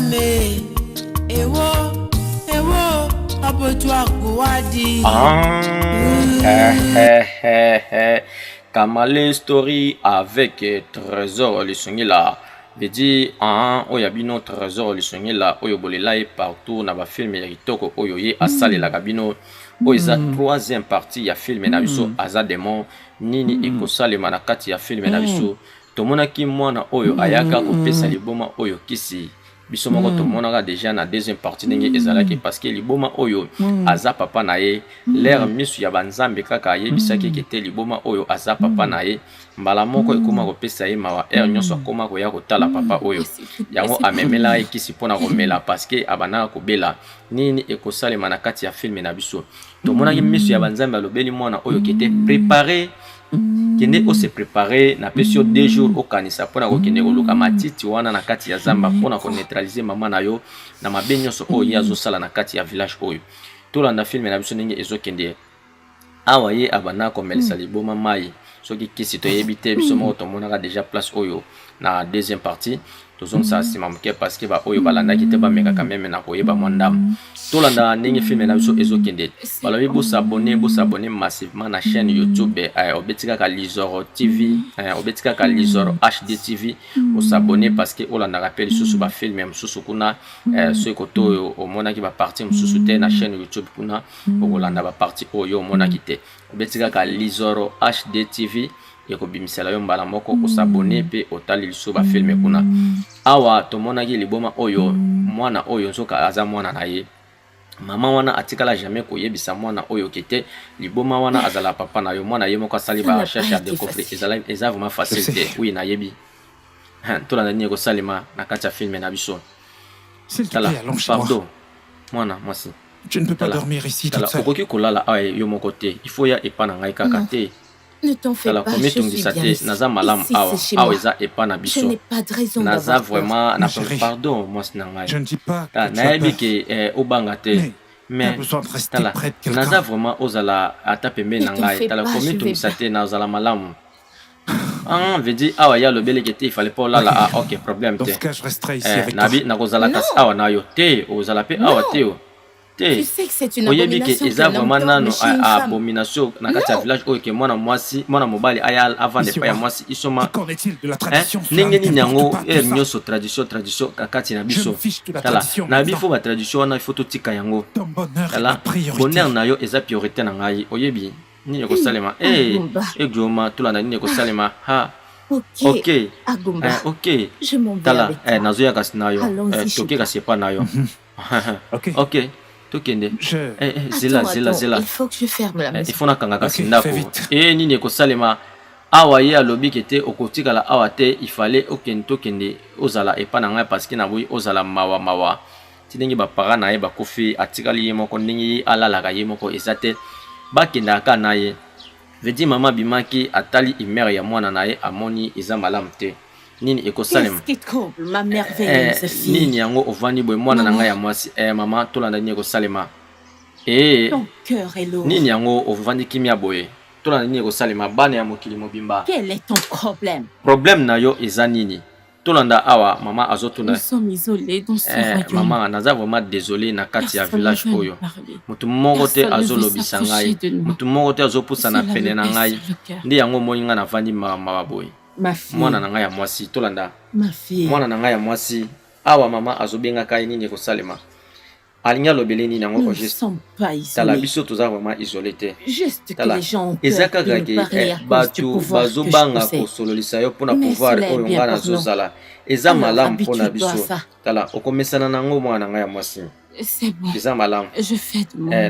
Nzambe ewo ewo abotuakuwadi. Ah, eh, eh, eh, Kamale story avec Trésor Lisungila veut dire ah, oyo ya bino Trésor Lisungila oyo bolela ye partout na ba film ya kitoko oyo ye asalelaka bino, oyo eza troisième partie ya film na biso Aza Demon. Nini ekosalema na kati ya film na biso? Tomonaki mwana oyo ayaka kopesa liboma oyo kisi. Biso moko tomonaka déjà na deuxième partie ndenge ezalaki, parce que liboma oyo aza papa na ye. Lere misu ya banzambe kaka ayebisaki eke te liboma oyo aza papa na ye. Mbala moko ekóma kopesa ye mawa, heure nyonso akóma koya kotala papa oyo. Yango amemela ye kisi mpona komela, parce que abandaka kobela. Nini ekosalema na kati ya film na biso? Tomonaki miso ya banzambe alobeli mwana oyo kete prépare, kende ose préparer, napesi yo 2 jours okanisa mpona kokende koluka matiti wana na kati ya zamba mpona koneutraliser mama na yo na mabe nyonso oyo ye azosala na kati ya village oyo. Tolanda film na biso ndenge ezokende. Awa ye abanda komelisa liboma mai, soki kisi toyebi te. Biso moko tomonaka déjà place oyo na deuxième partie. Tozongisa nsima moke parce que baoyo balandaki te bamekaka même na koyeba mwa ndambo. Tolanda ndenge film na biso ezokende. Balobi bos'abonner, bos'abonner massivement na chaîne YouTube. Obeti kaka Lisoro TV, obeti kaka Lisoro HD TV, os'abonner parce que olandaka mpe lisusu bafilm mosusu kuna. Soki kote oyo omonaki bapartie mosusu te, na chaîne YouTube kuna okolanda bapartie oyo omonaki te. Obeti kaka Lisoro HD TV, ekobimisela yo mbala moko. Os'abonner mpe otali lisusu bafilm kuna. Awa tomonaki liboma oyo, mwana oyo nzoka aza mwana na ye. Mama wana atikala jamais koyebisa mwana oyo ke te liboma wana azala papa na yo. Mwana ye moko asali barecherche ya découvrir. Eza vraiment facile te. Oui, nayebi. Tolanda nini ekosalema na kati ya film na biso. Tala, pardon, mwana mwasi. Je ne peux pas dormir ici toute seule. Okoki kolala awa yo moko te, il faut ya epa na ngai kaka te. Tala, komitungisa te, naza malamu awa. Awa eza epa na biso. Naza vraiment na, pardon, mwasi na ngai. Nayebi ke obanga te, mais tala, naza vraiment ozala ata pembeni na ngai. Tala, komitungisa te, nazala malamu. Ah, veut dire awa ye alobeleki te, il fallait pas olala. Ah, ok, problème te. Nabi nakozala kasi awa na yo te, ozala mpe awa te o te. Oyebi ke eza vraiment nano abomination na kati ya village oyo ke mwana mwasi, mwana mobali aya avanda epai ya mwasi isoma. Ndenge nini yango heure nyonso tradition, tradition na kati na biso? Tala, nayebi faut batradition wana, il faut totika yango. Tala, bonheur na yo eza priorité na ngai. Oyebi nini ekosalema? Egioma, tolanda nini ekosalema. Ha, ok, ok, tala, nazoya kasi na yo. Toke kasi epa na yo. Ok, tokende. Zela, zela, zela, il faut nakanga kasi ndako. E nini ekosalema awa? Ye alobi ke te, okotikala awa te, il fallait okende, tokende, ozala epa na ngai parce que naboyi ozala mawa mawa ti ndenge baparent na ye bakufi, atikali ye moko. Ndenge ye alalaka ye moko eza te, bakendaka kaka na ye. Veut dire mama abimaki, atali humeur ya mwana na ye, amoni eza malamu te. Nini ekosalema? Nini yango ovandi boye, mwana na ngai ya mwasi? Mama, tolanda nini ekosalema. Nini yango ovandi kimia boye? Tolanda nini ekosalema, bana ya mokili mobimba. Problème na yo eza nini? Tolanda awa mama azotuna. Mama, naza vraiment désolé. Na kati ya village oyo motu moko te azolobisa ngai, motu moko te azopusana pene na ngai. Nde yango omoni ngai navandi mawa boye. Mwana na ngai ya mwasi, tolanda mwana na ngai ya mwasi. Awa mama azobengaka ye. Nini ekosalema? Alingi alobele nini yango? Juste, tala, biso toza vraiment isolé te. Tala, eza kaka ke bato bazobanga kosololisa yo mpona pouvoir oyo ngai nazozala. Eza malamu mpona biso. Tala, okomesana nango, mwana na ngai ya mwasi. Eza malamu,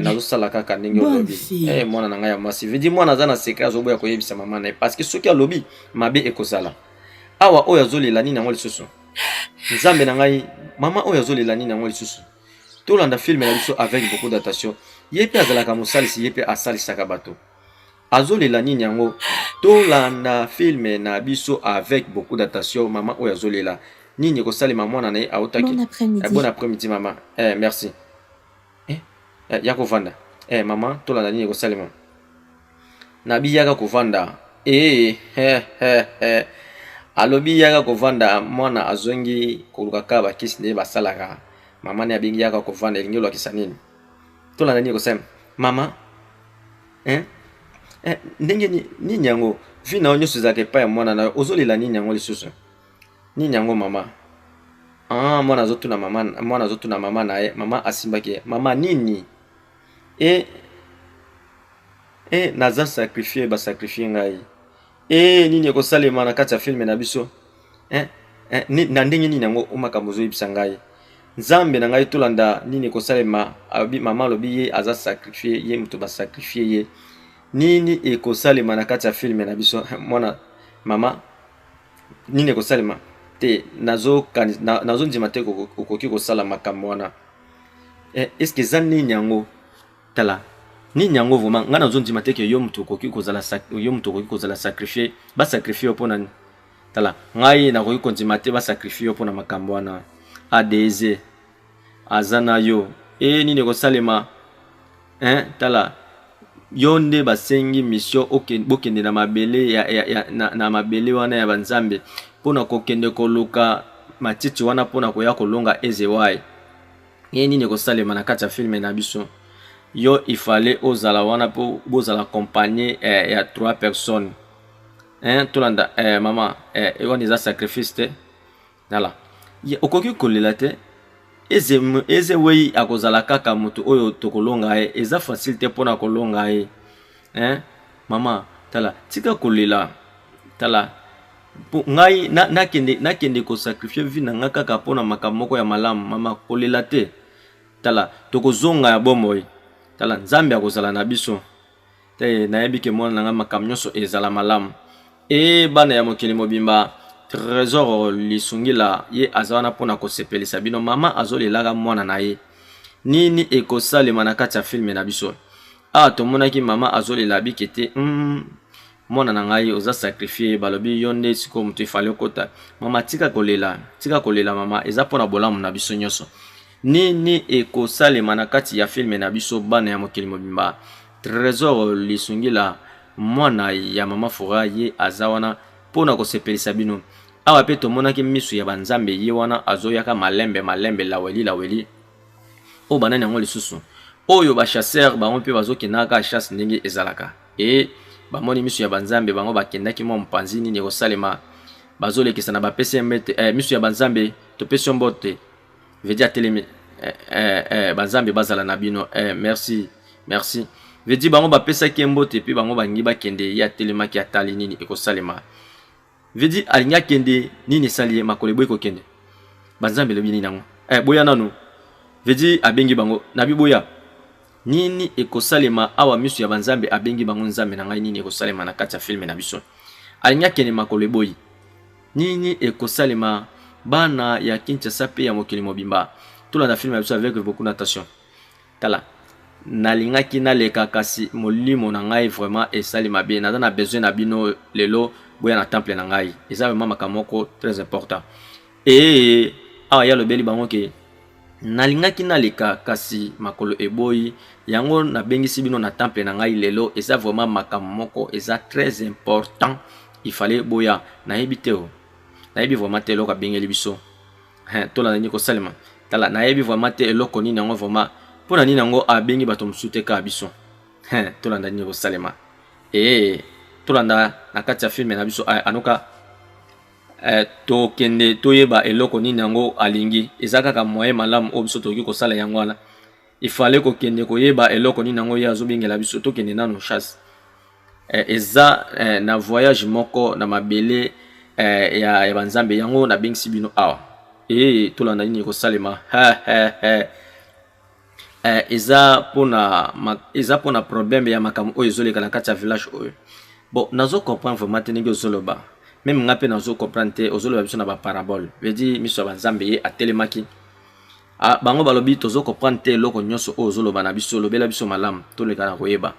nazosala kaka ndenge olobi. Mwana na ngai ya mwasi, vidi mwana aza na secret, azoboya koyebisa mama na ye parce que soki alobi, mabe ekozala. Awa oyo azolela nini yango lisusu? Nzambe na ngai, mama oyo azolela nini yango lisusu? Tolanda film na biso avec beaucoup d'attention. Ye mpe azalaka mosalisi, ye mpe asalisaka bato. Azolela nini yango? Tolanda film na biso avec beaucoup d'attention. Mama oyo azolela nini? Ekosalema mwana na ye autaki. Bon après-midi, mama. Merci. Ya kovanda. Mama, tolanda nini ekosalema. Nabi yaka kovanda. Alobi yaka kovanda mwana azongi koluka kaka bakisi nde basalaka mama ne abengi yaka kovanda elingi olakisa nini tolanda nini kosema mama eh? Eh, ndenge nini yango vi na yo nyonso ezalaka epai ya mwana na yo ozolela nini yango lisusu nini yango mama ah, mwana azotuna mama mwana azotuna mama na ye mama asimbaki ye mama nini e e naza sacrifie basacrifie ngai e nini ekosalema na kati ya filme na biso eh, eh, ni, na ndenge nini yango makambo ozoyebisa ngai nzambe na ngai tolanda nini ekosalema alobi mama alobi ye aza sacrifie ye moto basacrifie ye nini ekosalema na kati ya filme na biso mwana mama nini ekosalema te nazondima nazo te okoki kosala makambo wana eh, eske eza nini yango Tala nini yango vraiment nga nazo ndima te ke yo mutu okoki kozala yo mutu okoki kozala sacrifier ba sacrifier yo pona tala ngai nakoki kondima te ba sacrifier yo pona makambo wana ADZ aza na yo e nini ekosalema hein tala yo nde basengi mission bokende na mabele ya, ya, ya, na, na mabele wana ya banzambe mpo na kokende koluka matiti wana mpo na koya kolonga ezewai Ye nini ekosalema na kati ya film na biso yo il fallait ozala wana po bozala accompagné eh, ya trois personnes hein tolanda eh, mama eh, wana eza sacrifice te tala okoki kolela te eze, eze wei akozala kaka moto oyo tokolonga ye eza facile te mpona kolonga ye hein mama tala tika kolela tala Po ngai na, nakende, nakende ko sacrifier vie na ngai kaka mpo na makambo moko ya malamu. Mama, kolela te. Tala, tokozonga ya bomoi. Tala, Nzambe akozala na biso. Te, nayebi ke mwana na ngai makambo nyonso ezala malamu. E bana ya mokili mobimba, Tresor Lisungila ye aza wana mpo na kosepelisa bino. Mama azolelaka mwana na ye. Nini ekosalema na kati ya filme na biso? Awa tomonaki mama azolela abike te. Mm. Mwana na ngai oza sacrifie balobi yo nde sikoyo moto efale okota mama tika kolela tika kolela mama eza mpo na bolamu na biso nyonso nini ekosalema na kati ya filme na biso bana ya mokili mobimba Tresor Lisungila mwana ya mama Fura ye aza wana mpo na kosepelisa bino awa mpe tomonaki misu ya banzambe ye wana azoyaka malembe malembe laweli laweli oyo banani yango lisusu oyo ba chasseur bango mpe bazokendaka chasse ndenge ezalaka e bamoni miso ya banzambe bango bakendaki mwa mopanzi nini ekosalema bazolekisa na bapesi ye mbete eh, miso ya banzambe topesi yo mbote vedi atelemi eh, eh, eh, banzambe bazala na bino eh, merci merci vedi bango bapesaki ye mbote mpe bango balingi bakende ye atelemaki atali nini ekosalema Vedi alingi akende nini esali ye makolo eboyi kokende banzambe elobi nini yango eh, boya nanu vedi abengi bango nabi boya nini ekosalema awa miso ya banzambe abengi bango nzambe na ngai nini ekosalema na kati ya filme na biso alingi akende makolo eboyi nini ekosalema bana ya Kinshasa pe ya mokili mobimba tolanda filme na biso avec beaucoup d'attention Tala, nalingaki naleka kasi molimo na ngai vraiment esali mabe. Naza na besoin na bino lelo boya na temple na ngai. Eza vraiment makambo moko très important. Ee, awa ye alobeli bango ke nalingaki naleka kasi makolo eboyi yango nabengisi bino na temple na ngai lelo. Eza vraiment makambo moko eza très important, il fallait boya. Nayebi te o, nayebi vraiment te eloko abengeli biso. Hein, tolanda nini kosalema tala nayebi vraiment te eloko nini yango vraiment mpo na nini yango abengi bato mosusu te kaka biso hein, tolanda nini kosalema ee tolanda na kati ya filme na biso anoka eh, tokende toyeba eloko nini yango alingi eza kaka moyen malamu oyo biso tokoki kosala yango wana ifale kokende koyeba eloko nini yango ye azobengela biso tokende nano chasse eh, eza eh, na voyage moko na mabele eh, ya, ya banzambe yango nabengisi bino awa ee tolanda nini ekosalema eh, eza mpona eza mpona problème ya makambo oyo ezoleka na kati ya village oyo bon nazo comprendre vraiment te ndenge ozoloba meme nga mpe nazo comprendre te ozoloba biso na baparabole vedi miso ya banzambe ye atelemaki ah, bango balobi tozo comprendre te eloko nyonso oyo ozoloba na biso lobela biso malamu toleka na koyeba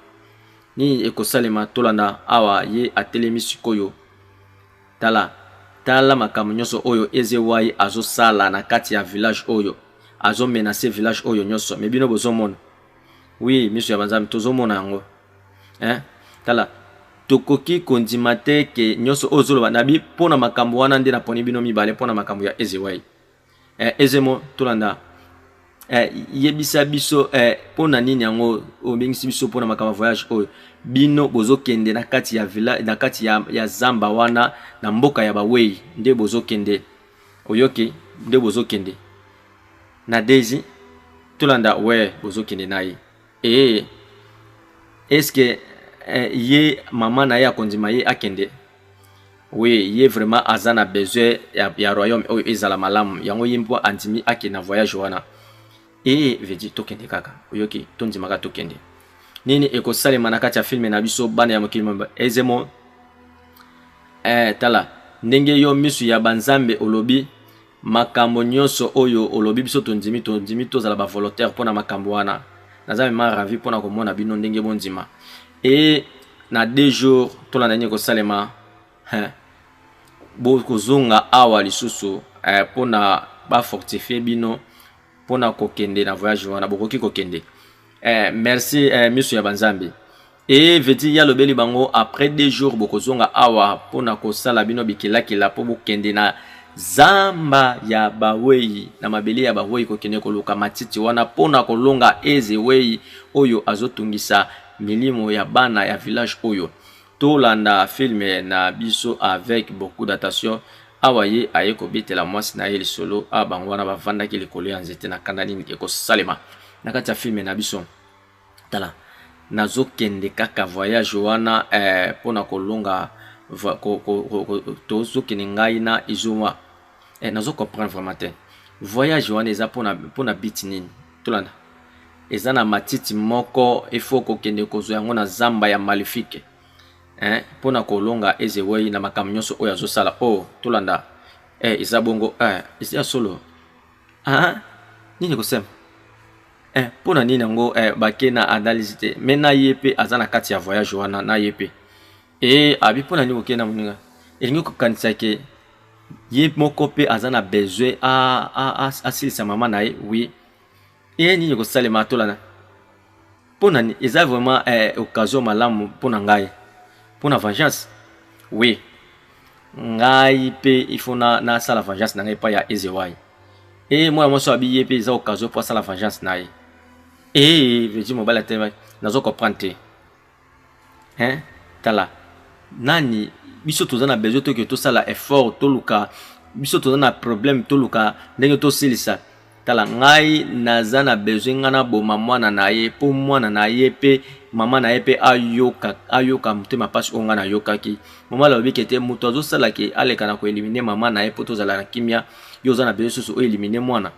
Nini ekosalema? Tolanda awa, ye atelemi sikoyo. Tala, tala makambo nyonso oyo Ezewai azosala na kati ya village oyo. Azo menacer village oyo nyonso. Mais bino bozomona. Oui, miso ya banzambe, tozomona yango. Hein? Tala. Tokoki kondima te ke nyonso oyo ozoloba nabi mpo na makambo wana nde naponi bino mibale mpo na makambo ya Ezewai. Eh, Ezemo, tolanda. Eh, yebisa biso eh, mpo na nini yango obengisi biso mpo na makambo ya voyage oyo bino bozokende na kati ya villa, na kati ya, ya zamba wana na mboka ya bawei nde bozokende oyoki nde bozokende na Daisy tolanda we bozokende na ye ee eske eh, ye mama na ye akondima ye akende oui ye vraiment aza na besoin ya, ya royaume oyo ezala malamu yango ye mpo andimi akende na voyage wana ee vedi tokende kaka oyoki tondimaka tokende nini ekosalema na kati ya filme na biso bana ya mokili mobimba ezemo eh, tala ndenge yo misu ya banzambe olobi Makambo nionso oyo olobi biso tondimi tondimi tozala ba volontaire pona makambo wana naza vraiment ravi pona komona bino ndenge bondima et na deux jours tolanda nini ekosalema hein bokozonga awa lisusu eh, pona ba fortifier bino pona kokende na voyage wana bokoki kokende eh, merci eh, miso ya banzambe E veti ye alobeli bango après deux jours bokozonga awa pona kosala bino bikelakela po bokende na zamba ya baweyi na mabele ya baweyi kokende koluka matiti wana pona kolonga eze weyi oyo azotungisa milimo ya bana ya village oyo. Tolanda film na biso avec beaucoup d'attention. Awa ye aye kobetela mwasi na ye lisolo awa bango wana bavandaki likolo ya nzete na kanda nini ekosalema na kati ya film na biso. Tala nazokende kaka voyage wana eh, pona kolonga tozokende ngai na Izuma eh, nazo comprendre vraiment te voyage wana eza pona pona but nini tolanda eza na matiti moko il faut kokende kozwa yango na zamba ya maléfique eh, pona kolonga Ezewei na makambo nyonso oyo azosala oh tolanda eh, eza bongo eh, eza solo ah, nini kosema Eh, mpo na nini yango eh, bake na analyse te me na ye mpe aza na kati ya voyage wana na ye mpe e abi mpo na nini kokende na moninga elingi kokanisa ke ye moko mpe aza na besoin asilisa mama na ye oui e nini kosalema atolana mpo na nini eza vraiment eh, occasion malamu mpo na ngai mpo na vengeance oui ngai mpe il faut nasala na vengeance na ngai epai ya ezewai e mwana mwasi abi ye mpe eza occasion mpo asala vengeance na ye e veti mobali atelemaki nazo comprendre te hein tala nani biso toza na besoin toke tosala effort toluka biso toza na problème toluka ndenge tosilisa tala ngai naza na besoin ngai naboma mwana na ye mpo mwana na ye mpe mama na ye mpe ayoka ayoka motema mpasi oyo ngai nayokaki mama alobi kete moto azosala ke aleka na koelimine mama na ye mpo tozala na kimia yo oza na besoin susu oelimine mwana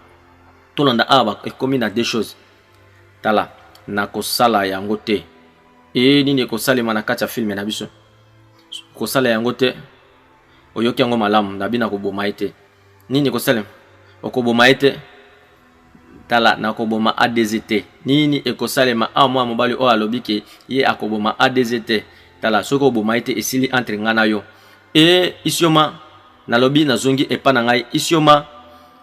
tolanda awa ekomi na deux choses tala nakosala yango te e nini ekosalema na kati ya filme na biso kosala yango te oyoki yango malamu nabi nakoboma ye te nini ekosalema okoboma ye te tala nakoboma adz te nini ekosalema awa mwana mobali oyo alobi ke ye akoboma adz te tala soki oboma ye te esili entre ngai na yo e isioma nalobi nazongi epa na ngai isioma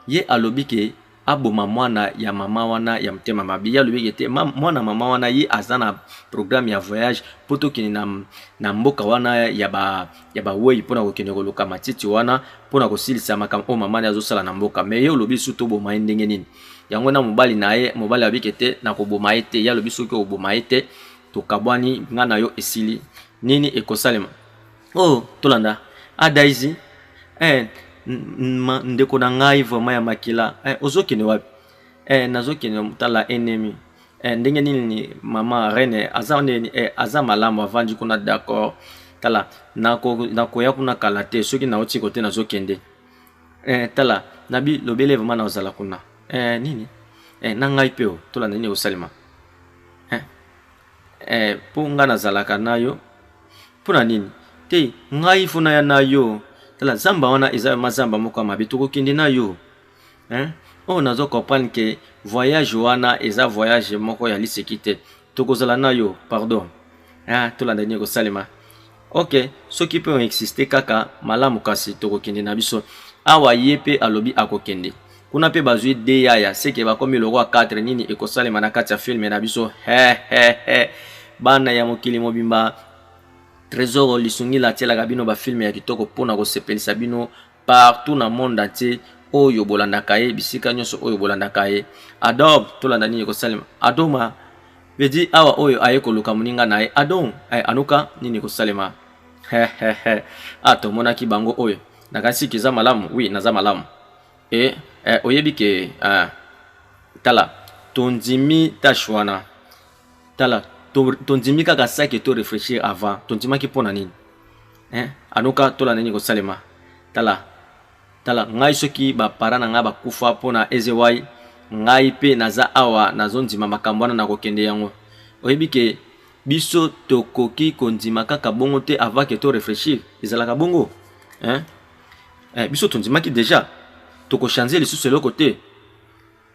ye alobi ke aboma mwana ya mama wana ya motema mabe ye alobi ke te mwana mama wana ye aza na programme ya voyage mpo tokende na, na mboka wana ya ba ya bawei mpo na kokende koluka matiti wana mpo na kosilisa makambo oyo mama na ye azosala na mboka me ye olobi lisusu toboma ye ndenge nini yango na mobali na ye mobali alobi ke te nakoboma ye te ye alobi soki oboma ye te tokabwani nga na yo esili nini ekosalema oh tolanda adaizi eh, ndeko na ngai vraiment ya makila eh, ozokende wapi eh, nazokende tala enemi eh, ndenge nini mama reine aza nini eh, aza malamu avandi kuna d'accord tala nakoya kuna kala te soki nauti kote nazokende eh, tala nabi lobele vraiment nazala kuna eh, nini eh, na ngai mpe tolanda nini ekosalema eh, eh, mpo ngai nazalaka na yo mpo na nini te ngai fo naya na yo tala zamba wana eza mazamba moko ya mabe tokokende na yo hein? oyo nazo comprendre ke voyage wana eza voyage moko ya liseki te tokozala na yo pardon hein? Tolanda nini ekosalema ok soki mpe oexiste kaka malamu kasi tokokende na biso awa ye mpe alobi akokende kuna mpe bazwi de yaya seke bakomi lokola 4 nini ekosalema na kati ya filme na biso he he he bana ya mokili mobimba. Trésor Lisungila atielaka bino ba film ya kitoko mpo na kosepelisa bino partout na monde entier oyo bolandaka ye, bisika nyonso oyo bolandaka ye. Adobe, tolanda nini ekosalema. Adoma vedi awa oyo aye koluka moninga na ye Adon eh, anuka nini ekosalema. Ah, tomonaki bango oyo nakanisi ke eza malamu. Oui, naza malamu. E eh, oyebi ke eh, tala, tondimi tâche wana. Tala, tondimi kaka saki to réfléchir avant. Tondimaki mpo na nini, eh? Anuka, tolanda nini kosalema. Tala, tala ngai, soki baparents na ngai bakufa mpo na ezewai, ngai mpe naza awa, nazondima makambo wana, nakokende yango. Oyebi ke biso tokoki kondima kaka bongo te avant ke to réfléchir. Ezalaka bongo, hein? Eh, biso tondimaki déjà, tokochanger lisusu eloko te.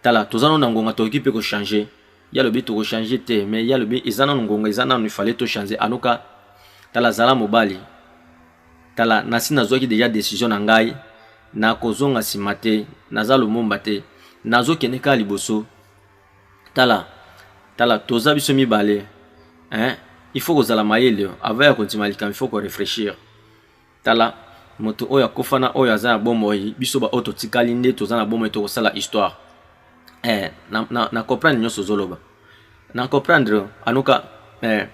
Tala, toza nano na ngonga, tokoki mpe kochanger. Ye alobi tokochanger te, mais ye alobi eza nano ngonga, eza nano ifale tochanger. Anuka, tala, zala mobali. Tala, nasi nazwaki déjà décision na ngai, nakozonga nsima te. Naza Lumumba te, nazokende kaka liboso. Tala, tala, toza biso mibale, hein? Il faut kozala mayele avant ya kondima likambo, il faut koréfléchir. Tala, moto oyo akufa na oyo aza na bomoi, biso baoyo totikali nde toza na bomoi, tokosala histoire. Eh, na comprendre nyonso ozoloba, na comprendre. Anuka, eh,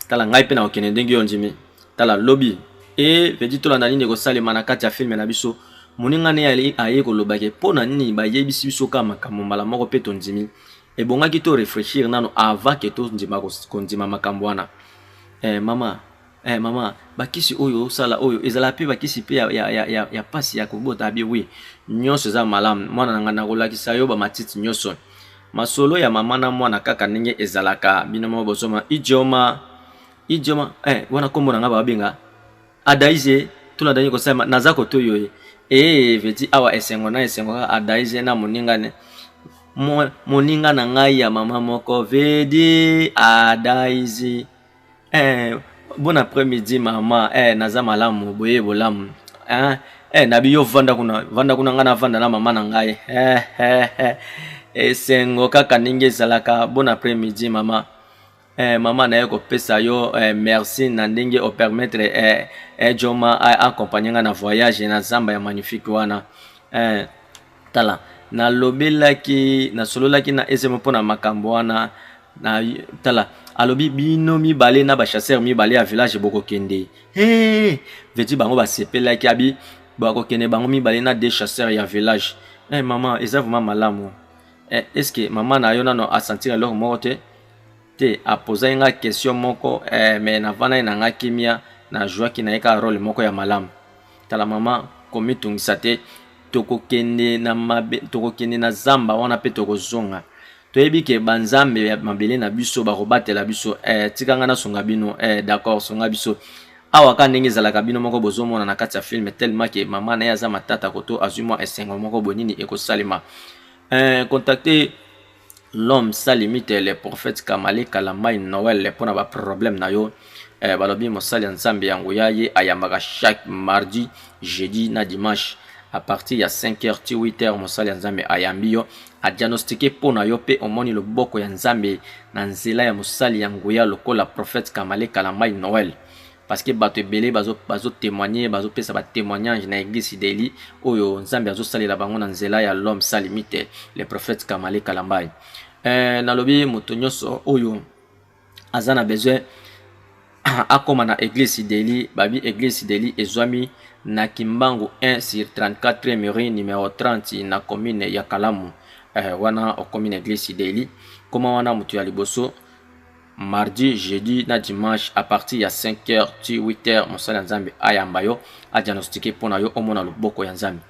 tala, ngai mpe nakokende ndenge yo ndimi. Tala, lobi e vedi, tolanda nini ekosalema na kati ya film na biso. Moninga ne aye kolobake mpo na nini bayebisi biso kaka makambo mbala moko mpe tondimi? Ebongaki to réfléchir nano avant ke tondima kondima makambo wana. Eh, mama, eh, mama, bakisi oyo osala oyo ezala mpe bakisi mpe ya pasi ya kobota? Abi oui, nyonso eza malamu, mwana na ngai, nakolakisa yo bamatiti nyonso. Masolo ya mama na mwana kaka ndenge ezalaka, bino moko bozoma idioma idioma. Eh, wana nkombo na ngai babenga Adaize. Tolanda nini kosalema. Naza kotoyo ye ee veti awa, esengo na esengo kaka. Adaize na moninga ne, moninga na ngai ya mama moko vedi Adaize. Eh, bon après-midi mama. Eh, naza malamu, boye bolamu, eh, eh, nabi yo vanda kuna, vanda kuna, ngai navanda na mama na ngai. Eh, eh, eh. Esengo kaka ndenge ezalaka. Bon après-midi mama. Eh, mama, naye kopesa yo eh, merci na ndenge opermettre eh, eh, Joma accompagne nga na voyage na zamba ya magnifique wana. Eh, tala, nalobelaki, nasololaki na esemo mpo na makambo wana na. Tala, alobi bino mibale na bachasseur mibale ya village bokokende. Hey, veti bango basepelaki. Abi bakokende bango mibale na deux chasseurs ya village. Hey, mama, eza vraiment malamu. Eh, est ce que mama na yo nano asentir eloko moko te? Te, apozaki nga question moko, eh, mais navandaki na nga kimia, nazwaki na ye kaka rôle moko ya malamu. Tala mama, komitungisa te, tokokende na mabe, tokokende na zamba wana mpe tokozonga. Toyebi ke banzambe ya mabele na biso bakobatela biso. Eh, tika nga nasunga bino. Eh, d'accord, sunga biso awa kaka ndenge ezalaka, bino moko bozomona na kati ya film. Tellement ke mama na ye aza matata koto, azwi mwa esengo moko boye. Nini ekosalema? Eh, contacter l'homme sans limite, le prophète Kamale Kalamai Noël, mpona baproblème na yo. Eh, balobi mosali ya Nzambe ya nguya, ye ayambaka chaque mardi, jeudi na dimanche à partir ya 5 heures ti 8 heures. Mosali ya Nzambe ayambi yo, adiagnostiquer mpo na yo mpe omoni loboko ya Nzambe na nzela ya mosali ya nguya lokola prophète Kamale Kalamai Noël, parce que bato ebele bazotémoigner, bazopesa batémoignage na église Deli oyo Nzambe azosalela bango na nzela ya l'homme sans limite, le prophète Kamale Kalambai. Eh, nalobi moto nyonso oyo aza na besoin akóma na église Deli, babi église Deli ezwami na Kimbangu 1 sur 34 rue numéro 30 na commune ya Kalamu. Eh, wana okomi na église Deli, koma wana moto ya liboso mardi, jeudi na dimanche à partir ya 5 heures ti 8 heures. Mosali ya Nzambe ayamba yo, adiagnostiquer mpo na yo, omona loboko ya Nzambe.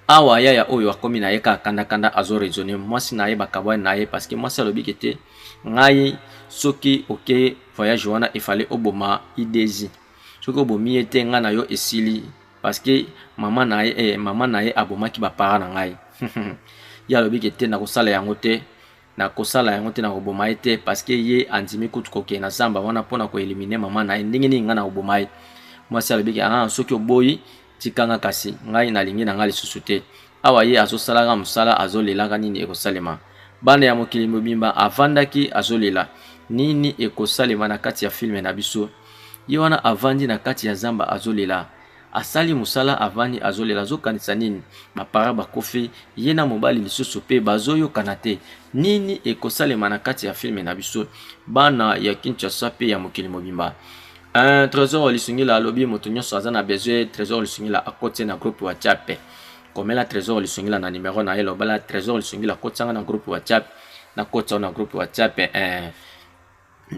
Awa yaya oyo akomi na ye kaka kandakanda, azoraisonner mwasi na ye, bakabwani na ye, parce que mwasi alobi ke te, ngai soki oke voyage wana, efale oboma Idezi. Soki obomi ye te, ngai na yo esili, parce que mama na ye, eh, mama na ye abomaki baparents na ngai. Ye alobi ke te, nakosala yango te, nakosala yango te, nakoboma ye te, parce que ye andimi kutu kokende na zamba wana mpona koéliminer mama na ye. Ndenge nini ngai nakoboma ye? Mwasi alobi ke ah, soki oboyi, tikanga, kasi ngai nalingi na ngai lisusu te. Awa ye azosalaka mosala, azolelaka. Nini ekosalema? Bana ya mokili mobimba, avandaki azolela. Nini ekosalema na kati ya film na biso? Ye wana avandi na kati ya zamba azolela. Asali mosala avandi azolela azokanisa nini? Ba parents bakufi, ye na mobali lisusu pe bazoyokana te. Nini ekosalema na kati ya film na biso bana ya Kinshasa pe ya mokili mobimba? Un Tresor Lisungila alobi moto nyonso aza na besoin Tresor Lisungila akoti na groupe WhatsApp. Komela Tresor Lisungila na numero na ye, lobela Tresor Lisungila akotisanga na groupe WhatsApp, nakotisa na groupe WhatsApp eh.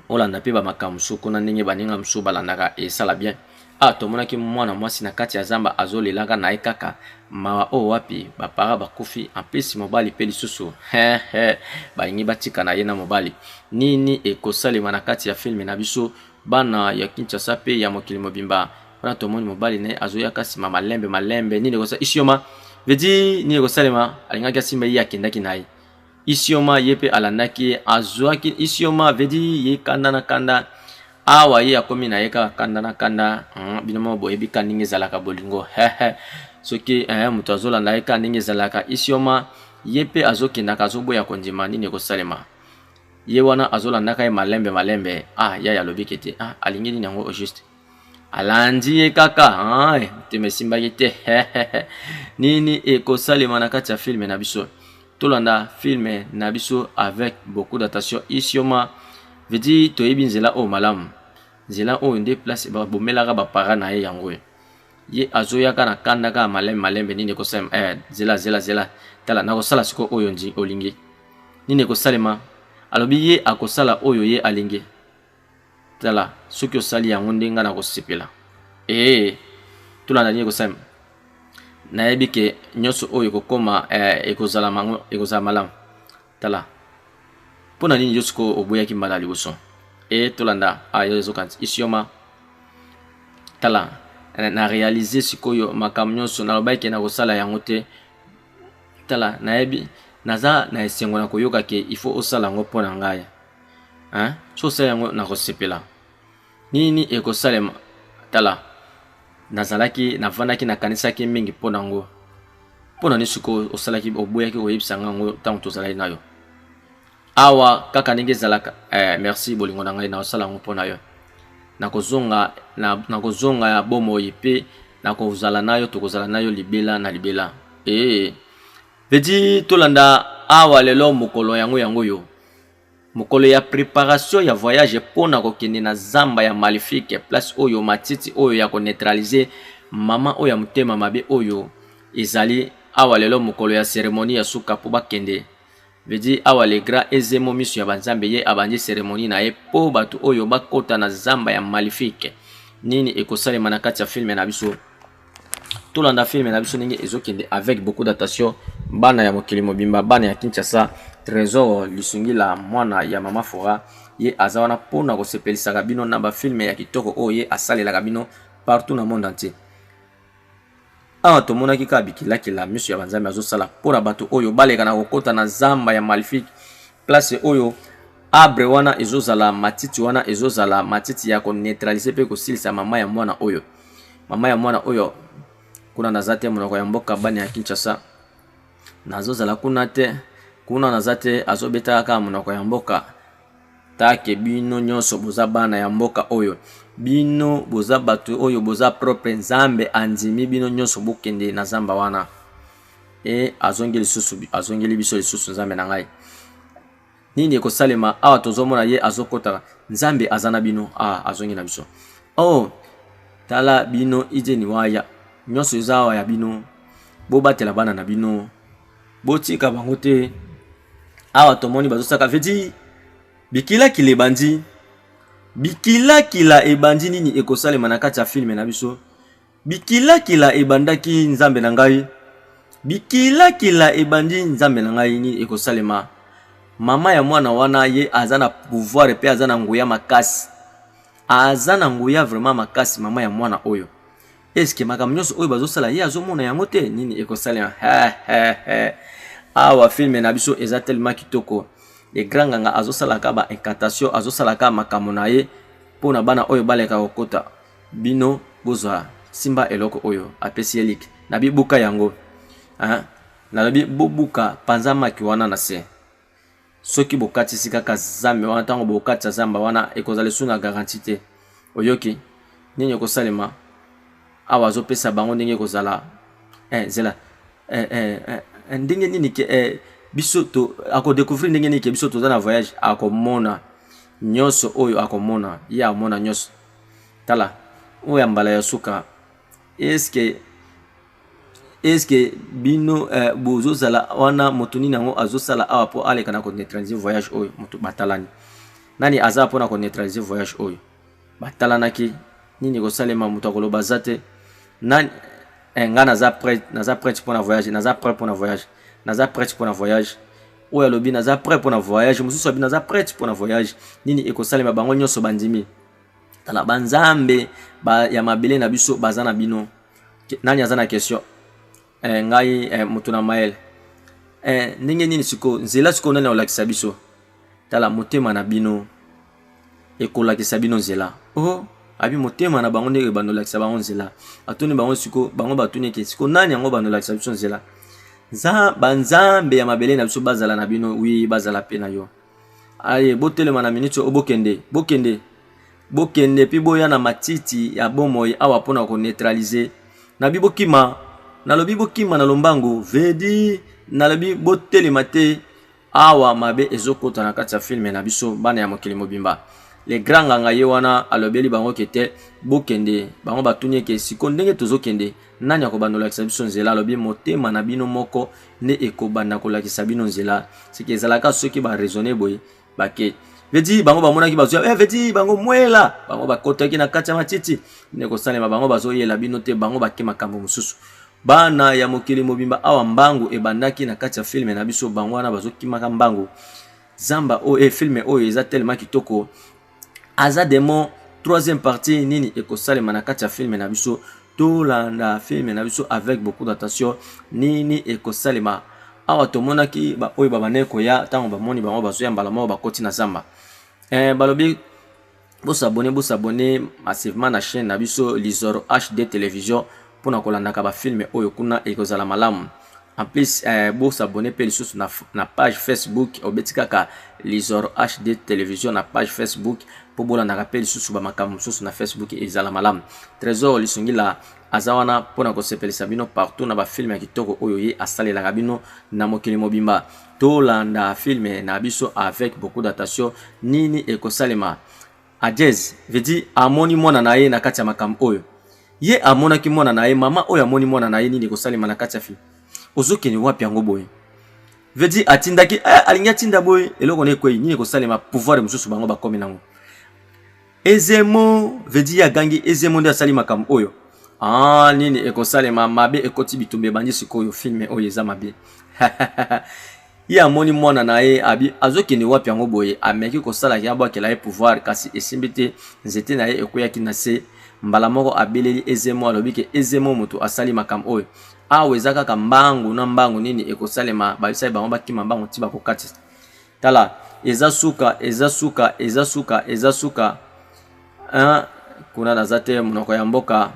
Olanda mpe bamakambo mosusu kuna ndenge baninga mosusu balandaka esala bien. Ah, tomonaki mwana mwasi na kati ya zamba azolelaka na ye kaka mawa oyo wapi bapara bakufi en plus mobali mpe lisusu he he balingi batika na ye na mobali. Nini ekosalema na kati ya filme na biso bana ya Kinshasa mpe ya mokili mobimba? Wana tomoni mobali na ye azoyaka nsima malembe malembe. Nini ekosa isioma vedi nini ekosalema? Alingaki asimba ye akendaki na ye Isioma ye pe alandaki ye azuaki Isioma veut dire ye kanda na kanda awa ye akomi na ye kaka kanda na kanda bino moko boyebi ka ndenge ezalaka bolingo hehe soki eh, moto azolanda ye ka ndenge ezalaka Isioma ye pe azokendaka azoboya kondima nini ekosalema ye wana azolandaka ye malembe malembe ah yaya alobi kete ah alingi nini yango au juste alandi ye kaka ah, motema esimbaki te nini ekosalema na kati ya filme na biso tolanda filme na biso avec beaucoup d'attention isioma veut dire toyebi nzela oyo malamu nzela oyo nde place babomelaka bapara na ye yango oyo ye azoyaka na kanda kaka malembe malembe nini ekosalema eh, zela zela zela tala nakosala sikoyo oyo olingi nini ekosalema alobi ye akosala oyo ye alingi Tala, soki osali yango nde ngai nakosepela. Ee, tolanda nini ekosalema. Nayebi ke nyonso oyo ekokoma eh, ekozala mango, ekozala malamu. Tala, mpo na nini yo sikoyo oboyaki mbala ya liboso? Ee, tolanda, ah, yo ezokanisa isioma. Tala, na, na realize sikoyo makambo nyonso, nalobaki ke nakosala yango te. Tala, nayebi, naza na esengo na koyoka ke il faut osala yango mpo na ngai. Hein? Soki osali yango nakosepela. Nini ekosalema? Tala, nazalaki navandaki nakanisaki mingi mpo na yango. Mpo na nini sikoyo osalaki oboyaki koyebisa ngai yango ntango tozalaki na yo? Awa kaka ndenge ezalaka. Eh, merci bolingo na ngai, nakosala yango mpo na yo. Nakozonga na, nakozonga ya bomoi mpe nakozala na yo, tokozala na yo libela na libela. Ee, vedi tolanda awa lelo mokolo yango yango yo. Mokolo ya preparation ya voyage mpo na kokende na zamba ya Malefique, place oyo matiti oyo ya ko neutraliser mama oyo ya motema mabe oyo ezali awa lelo mokolo ya ceremonie ya suka mpo bakende veut dire awa le grand Ezemo miso ya ba nzambe ye abandi ceremonie na ye mpo bato oyo bakota na zamba ya Malefique. Nini ekosalema na kati ya film na biso? Tolanda film na biso ndenge ezokende avec beaucoup d'attention. Bana ya mokili mobimba, bana ya Kinshasa, Trésor Lisungila mwana ya mama Fora ye aza wana mpona kosepelisaka bino na ba film ya kitoko oyo ye asalelaka bino partout na monde entier. Awa tomonaki kaka bikilakila miso ya banzambe azosala mpona bato oyo baleka na kokota na zamba ya Malefique, place oyo arbre wana ezozala matiti wana ezozala matiti ya koneutraliser mpe kosilisa mama ya mwana oyo. Mama ya mwana oyo kuna naza te monoko ya mboka bana ya Kinshasa nazozala kuna te kuna naza te azobetaka kaka monoko ya mboka take bino nyonso boza bana ya mboka oyo bino boza bato oyo boza propre nzambe andimi bino nyonso bokende na zamba wana e azongi lisusu azongeli biso lisusu nzambe na ngai Nini ekosalema awa tozomona ye azokota nzambe aza na bino ah azongi na biso oh tala bino ijeni waya nyonso eza awa ya bino bobatela bana na bino botika bango te awa tomoni bazosaka vedi bikilakila ebandi bikilakila ebandi nini ekosalema na kati ya filme na biso Bikilakila ebandaki Nzambe na ngai Bikilakila ebandi Nzambe na ngai nini ekosalema Mama ya mwana wana ye aza na pouvoir pe aza na nguya makasi aza na nguya vraiment makasi mama ya mwana oyo eske makambo nyonso oyo bazosala ye azomona yango te nini ekosalema awa filme na biso eza tellement kitoko le grand nganga azosalaka ba incantation azosalaka makambo na ye mpo na bana oyo baleka kokota Bino bozwa simba eloko oyo apesi ye like nabi buka yango hein nalobi bobuka panza maki wana na se soki bokatisi kaka zambe wana ntango bokatisa zamba wana ekozala lisusu na garantie te oyoki. Nini ekosalema awa? Azopesa bango ndenge ekozala. Zela, ndenge nini ke biso to akodécouvrir, ndenge nini ke biso toza na voyage? Akomona nyonso oyo, akomona ye, amona nyonso. Tala oyo ya mbala ya suka. Est-ce bino bozozala wana? Moto nini yango azosala awa mpo aleka na koneutraliser voyage oyo? Moto batalani, nani aza mpona koneutraliser voyage oyo? Batalanaki, nini kosalema? Moto akoloba aza te. Nani? Nga naza prêt, naza prêt mpona voyage, naza prêt mpona voyage, naza prêt mpona voyage. Oyo alobi naza prêt mpona voyage, mosusu alobi naza prêt mpona voyage. Nini ekosalema? Bango nyonso bandimi. Tala, banzambe ya mabele na biso baza na bino. Nani aza na question? Ngai, moto na mayele, ndenge nini sikoyo nzela sikoyo nani akolakisa biso? Tala, motema na bino ekolakisa bino nzela. Oh, abi motema na bango ndenge ebanda olakisa bango nzela. Atuni bango siko, bango batuni eke siko nani yango banda olakisa biso nzela? Banzambe ya mabele na biso bazala na bino. Oui, bazala mpe na yo. Aye, botelema na miniti oyo, bokende, bokende, bokende mpe boya na matiti ya bomoi awa mpona koneutraliser. Nabi bokima, nalobi bokima na lombangu. Vedi nalobi botelema te awa, mabe ezokota na kati ya film na biso. Bana ya mokili mobimba, le grand nganga ye wana alobeli bango ke te, bokende. Bango batuni eke siko ndenge tozokende, nani akobanda kolakisa biso nzela? Alobi motema na bino moko nde ekobanda kolakisa bino nzela. Seke ezalaka soki baraisonner boye, bake vedi bango bamonaki bazwa, vedi bango mwela, bango bakotaki na kati ya matiti. Nde kosalema, bango bazoyela bino te, bango bake makambo mosusu. Bana ya mokili mobimba, awa mbangu ebandaki na kati ya film na biso. Bango wana bazokimaka mbangu zamba oyo. Film oyo eza tellement kitoko. Aza démon, troisième partie. Nini ekosalema na kati ya film na biso? Tolanda film na biso avec beaucoup d'attention. Nini ekosalema awa? Tomonaki baoyo babandaki koya. Ntango bamoni bango bazoya, mbala moko bakoti na zamba. Balobi bos'abonner, bos'abonner massivement na chaîne na biso Lisoro HD Télévision mpona kolandaka bafilm oyo kuna ekozala malamu. En plus, bos'abonner mpe lisusu na page Facebook. Obeti kaka Lisoro HD Télévision na page Facebook mpo bolandaka mpe lisusu bamakambo mosusu na Facebook, ezala malamu. Trésor Lisungila aza wana mpona kosepelisa bino partout na bafilm ya kitoko oyo ye asalelaka bino na mokili mobimba. Tolanda film na biso avec beaucoup d'attention. Nini ekosalema? Ajez vedi amoni mwana na ye na kati ya makambo oyo. Ye amonaki mwana na ye, mama oyo amoni mwana na ye. Nini ekosalema na kati ya film? Ozokende wapi yango boye? Vedi atindaki, alingi atinda boye, eloko na ekwei. Nini ekosalema? Pouvoir mosusu bango bakomi nango. Ezemo vedi ye agangi, ezemo nde asali makambo oyo. Ah, nini ekosalema? Mabe ekoti, bitumba ebandi sikoyo. Film oyo eza mabe. Ye amoni mwana na ye, abi azokende wapi yango boye? Ameki kosalaki abwakela ye pouvoir, kasi esimbi te. Nzete na ye ekweyaki na se. Mbala moko abeleli ezemo, alobi ke ezemo moto asali makambo oyo. Awa eza kaka mbangu na mbangu. Nini ekosalema? Babisaki bango bakima mbangu ti bakokatisa. Tala, eza suka, eza suka, eza suka, eza suka. Kuna naza te, monoko ya mboka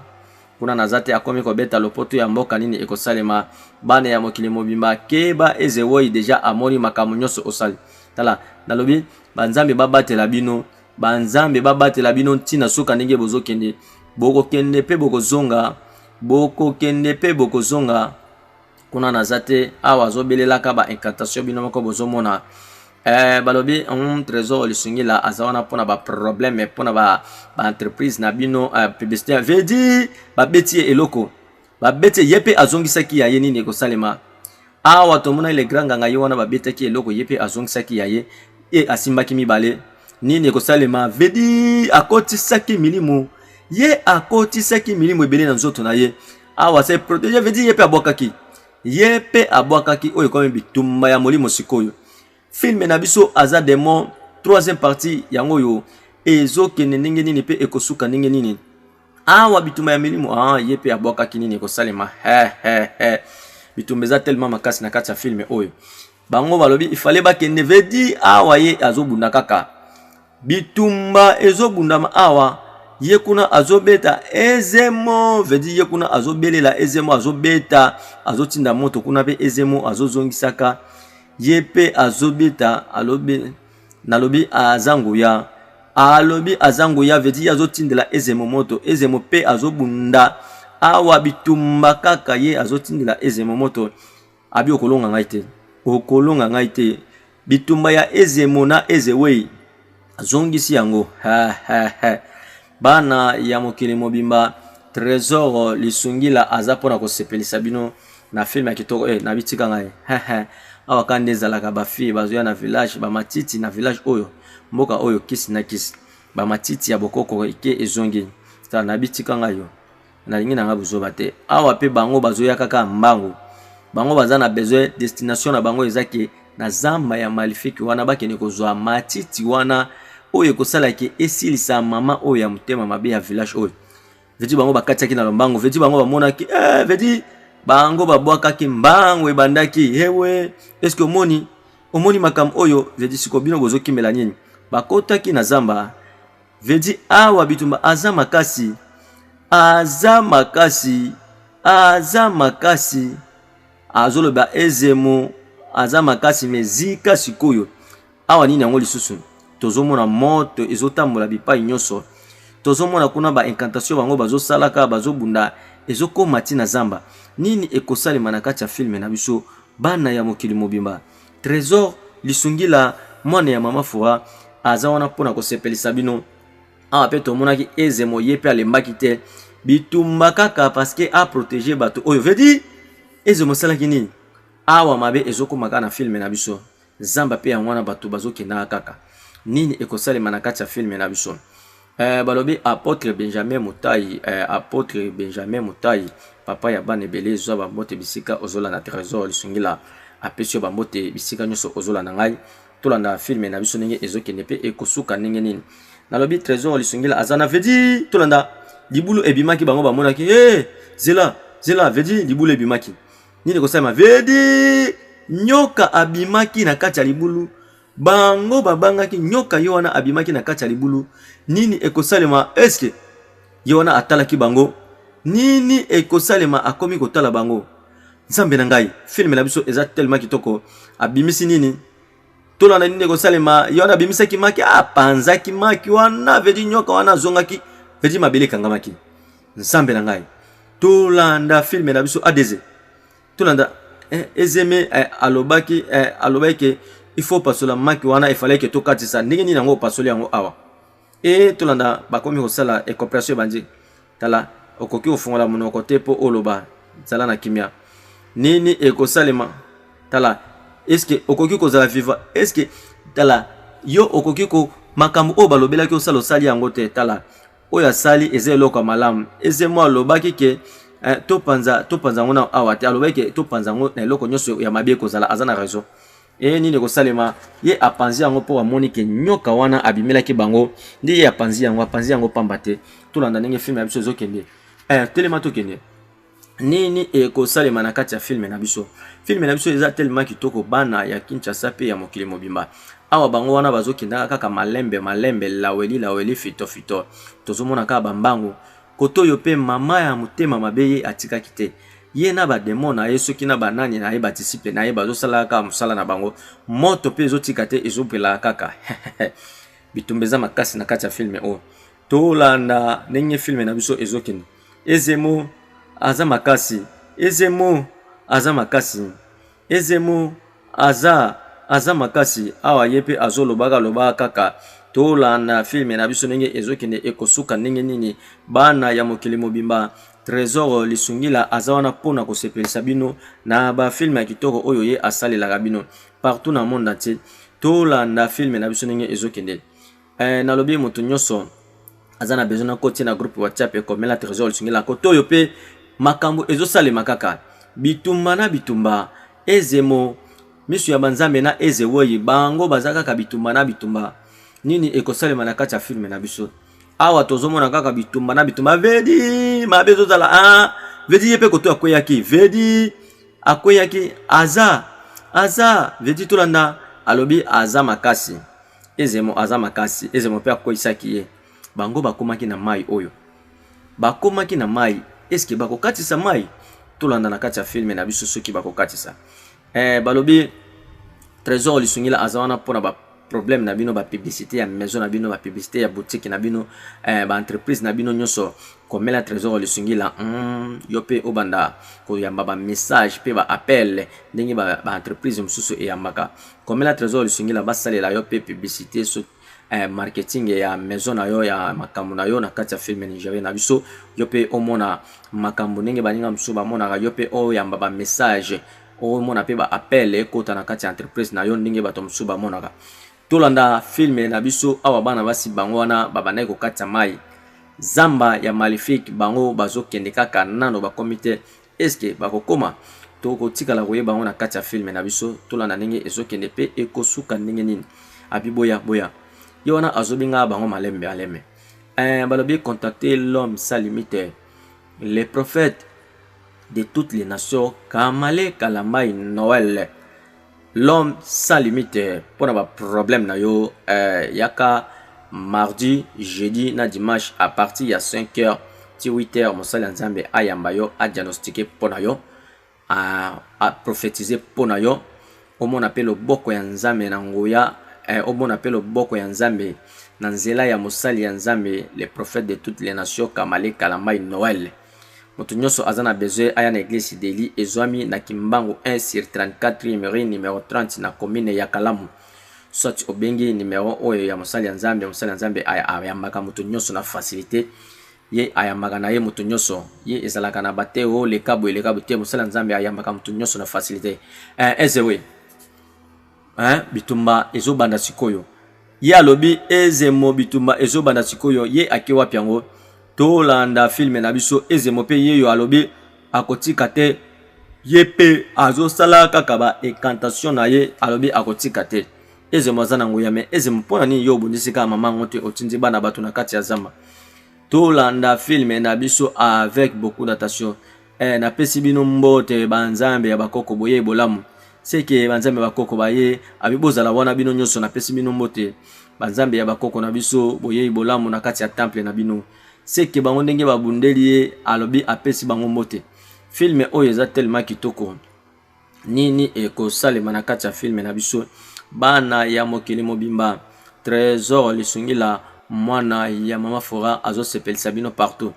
kuna naza te. Akomi kobeta lopoto ya mboka. Nini ekosalema? Bana ya mokili mobimba, keba. Ezewoi déjà amoni makambo nyonso osali. Tala, nalobi banzambe babatela bino, banzambe babatela bino ntina suka. Ndenge bozokende, bokokende mpe bokozonga, bokokende mpe bokozonga. Kuna naza te. Awa azobelelaka baincantation, bino moko bozomona. Balobi Trésor Lisungila aza wana mpona baproblème, mpona baentreprise ba na bino, publicité. Vedi babeti ye eloko, babeti ye mpe azongisaki ya ye. Nini ekosalema awa? Tomona le grand nganga ye wana, babetaki eloko, ye mpe azongisaki ya ye, ye asimbaki mibale. Nini ekosalema? Vedi akotisaki milimo, ye akotisaki milimo ebele na nzoto na ye. Awa se protéger. Vedi ye mpe abwakaki, ye mpe abwakaki. Oyo ekomi bitumba ya molimo sikoyo. Film na biso Aza démon, troisième partie yango oyo ezokende ndenge nini mpe ekosuka ndenge nini? Awa bitumba ya milimo. Ah, ye mpe abwakaki. Nini ekosalema? He he he, bitumba eza tellement makasi na kati ya film oyo. Bango balobi ifale bakende. Vedi awa ye azobunda kaka, bitumba ezobundama awa. Ye kuna azobeta ezemo, vedi ye kuna azobelela ezemo, azobeta, azotinda moto kuna mpe ezemo azozongisaka. Ye mpe azobeta, alobi nalobi aza nguya. Alobi aza nguya, vedi ye azotindela Ezemo moto. Ezemo mpe azobunda awa bitumba kaka, ye azotindela Ezemo moto. Abi okolonga ngai te, okolonga ngai te. Bitumba ya Ezemo na Ezewei azongisi yango. Ha, ha, ha. Bana ya mokili mobimba, Tresor Lisungila aza mpona kosepelisa bino na film ya kitoko. Eh, na bitika ngai. Awa kaka nde ezalaka ba fille bazoya na village, ba matiti na village oyo, mboka oyo kisi na kisi, ba matiti ya bokoko eke ezongi. Tala na bitika ngai yo. Nalingi na ngai buzoba te. Awa pe bango bazoya kaka mbangu. Bango baza na besoin, destination na bango eza ke na zamba ya Malefique wana bakende kozwa matiti wana oyo ekosala ke esilisa mama oyo ya motema mabe ya village oyo. Vedi bango bakatiaki na lombango, vedi bango bamonaki, eh, vedi bango babwakaki mbango ebandaki hewe. Est-ce que omoni, omoni makambo oyo? Vedi siko bino bozokimela nini? Bakotaki na zamba. Vedi awa bitumba aza makasi, aza makasi, aza makasi. Azoloba Ezemo aza makasi me zika sikoyo. Awa nini yango lisusu? Tozomona moto ezotambola bipai nyonso. Tozomona kuna ba incantation bango bazosalaka, bazobunda, ezokoma ti na zamba. Nini ekosalema na kati ya filme na biso bana ya mokili mobimba? Tresor Lisungila mwana ya mama Fura aza wana mpo na kosepelisa bino. Awa pe tomonaki Ezemo ye pe alembaki te, bitumba kaka parce que a proteger bato oyo. Veut dire Ezemo asalaki nini? Awa mabe ezokoma kaka na film na biso. Zamba pe yango wana bato bazokendaka kaka. Nini ekosalema na kati ya film na biso? Balobi Apotre Benjamin Mutayi, Apotre Benjamin Mutayi, papa ya bana ebele, zwa ba mbote bisika ozolanda Tresor Lisungila apesi yo ba mbote bisika nyonso ozolanda ngai. Tolanda film na biso ndenge ezokende pe ekosuka ndenge nini. Nalobi Tresor Lisungila aza na vedi, tolanda libulu ebimaki, bango bamonaki, hey, zela zela, vedi libulu ebimaki, nini ekosalema? Vedi nyoka abimaki na kati ya libulu, bango babangaki nyoka ye wana abimaki na kati ya libulu, nini ekosalema? Eske ye wana atalaki bango, nini ekosalema? Akomi kotala bango. Nzambe na ngai, film na biso eza tellement kitoko. Abimisi nini? Tolanda nini ekosalema. Ye wana abimisaki maki, apanzaki maki wana, vedi nyoka wana azongaki, vedi mabele ekangamaki. Nzambe na ngai, tolanda film na biso ADZ. Tolanda Ezeme alobaki, alobaki ke il faut pasola maki wana, il fallait ke tokatisa. Ndenge nini yango opasoli yango awa? E tolanda bakomi kosala coopération ebandi. Tala, okoki kofungola monoko te po oloba, zala na kimia. Nini ekosalema? Tala, est-ce que okoki kozala vivant? Est-ce que tala, yo okoki ko makambo oyo balobelaki osala osali yango te? Tala, oyo asali eza eloko ya malamu. Ezemo alobaki ke topanza, topanza yango na awa te. Alobaki ke topanza yango na eloko nyonso ya mabe ekozala, aza na raison. E nini ekosalema? Ye apanzi yango mpo amoni ke nyoka wana abimelaki bango, nde ye apanzi yango, apanzi yango pamba te. Tolanda ndenge film ya biso ezokende. Telema tokende. Nini ekosalema na kati ya film na biso? Film na biso eza tellement kitoko, bana ya Kinshasa pe ya mokili mobimba. Awa bango wana bazokendaka kaka malembe malembe, laweli laweli, fito fito. Tozomona kaka bambangu. Kotoyo pe mama ya motema mabe ye atikaki te. Ye na ba demon na ye, soki na ba nani na ye, ba disciple na ye bazosalaka kaka mosala na bango. Moto pe ezotika te, ezopelaka kaka. Bitumba eza makasi na kati ya film oyo. Tolanda ndenge film na biso ezokende. Ezemo aza makasi, Ezemo aza makasi, Ezemo aza, aza makasi. Awa ye pe azolobaka lobaka kaka. Tolanda film na biso ndenge ezokende, ekosuka ndenge nini? Bana ya mokili mobimba, Tresor Lisungila aza wana pona kosepelisa bino na ba film ya kitoko oyo ye asalelaka bino partout na monde entier. Tolanda film na biso ndenge ezokende. Nalobi moto nyonso aza na besoin na kotia na groupe WhatsApp ekomela Tresor Lisungila koto oyo pe makambo ezosalema kaka bitumba na bitumba. Ezemo miso ya banzambe na Ezewoyi bango baza kaka bitumba na bitumba. Nini ekosalema na kati ya film na biso? Awa tozomona kaka bitumba na bitumba. Vedi mabe ezozala, ah, vedi ye pe koto akweyaki, vedi akweyaki, aza, aza vedi tolanda alobi aza makasi. Ezemo aza makasi, Ezemo pe akweyisaki ye. Bango bakomaki na mai oyo. Bakomaki na mai, eske bakokatisa mai? Tolanda na kati ya film na biso soki bakokatisa. Balobi Tresor Lisungila aza wana pona ba problème na bino, ba publicité ya maison na bino, ba publicité ya boutique na bino, ba entreprise na bino nyonso. Komela Trésor Lisungila, yo mpe obanda koyamba ba message mpe ba appel ndenge ba entreprise mosusu eyambaka. Komela Trésor Lisungila, basalela yo mpe publicité, so marketing ya maison na yo, ya makambo na yo na kati ya film nigérien na biso. Yo mpe omona makambo ndenge baninga mosusu bamonaka. Yo mpe oyamba ba message, omona mpe ba appel ekota na kati ya entreprise na yo ndenge bato mosusu bamonaka. Tolanda film na biso awa. Bana basi bango wana babandaki kokatisa mai, zamba ya maléfique. Bango bazokende kaka, nano bakomi te. Eske bakokoma? Tokotikala koyeba yango na kati ya film na biso. Tolanda ndenge ezokende mpe ekosuka ndenge nini. Abi boya boya, ye wana azobenga bango malembe malembe. Balobi contacter l'homme sans limite, le prophète de toutes les nations, Kamale Kalambai Noël, l'homme sans limite. Mpona ba problème na yo, yaka mardi, jeudi na dimanche à partir ya 5 heures ti 8 heures. Mosali ya Nzambe ayamba yo, adiagnostiquer mpo na yo, aprophétiser mpo na yo, omona mpe loboko ya Nzambe na nguya, omona mpe loboko ya Nzambe na nzela ya mosali ya Nzambe, le prophète de toutes les nations, Kamale Kalambai Noël. Moto nyonso aza na besoin aya na église Deli, ezwami na Kimbangu 1 sur 34 rue numéro 30 na commune ya Kalamu. Soit obengi numero oyo ya mosali ya Nzambe. Mosali ya Nzambe ayambaka moto nyonso na facilité. Ye ayambaka na ye moto nyonso. Ye ezalaka na bate o leka boye, leka boye te. Mosali ya Nzambe ayambaka moto nyonso na facilité. Ezewe, bitumba ezobanda sikoyo. Ye alobi ezemo, bitumba ezobanda sikoyo. Ye ake wapi yango? Tolanda film na biso. Ezemo mpe ye yo alobi akotika te. Ye mpe azosala kaka ba incantation na ye. Alobi akotika te. Ezemo aza na nguya, mais ezemo, mpo na nini yo obundisi kaka mama yango te, otindi bana bato na kati ya zamba? Tolanda film na biso avec beaucoup d'attention. Napesi bino mbote, banzambe ya bakoko, boye bolamu. Seke banzambe ya bakoko baye abi bozala wana bino nyonso. Napesi bino mbote, banzambe ya bakoko na biso, boyei bolamu na kati ya temple na bino. Seke bango ndenge babundeli ye, alobi apesi bango mbote. Film oyo eza tellement kitoko. Nini ekosalema na kati ya film na biso, bana ya mokili mobimba? Trésor Lisungila, mwana ya mama Fora, azosepelisa bino partout.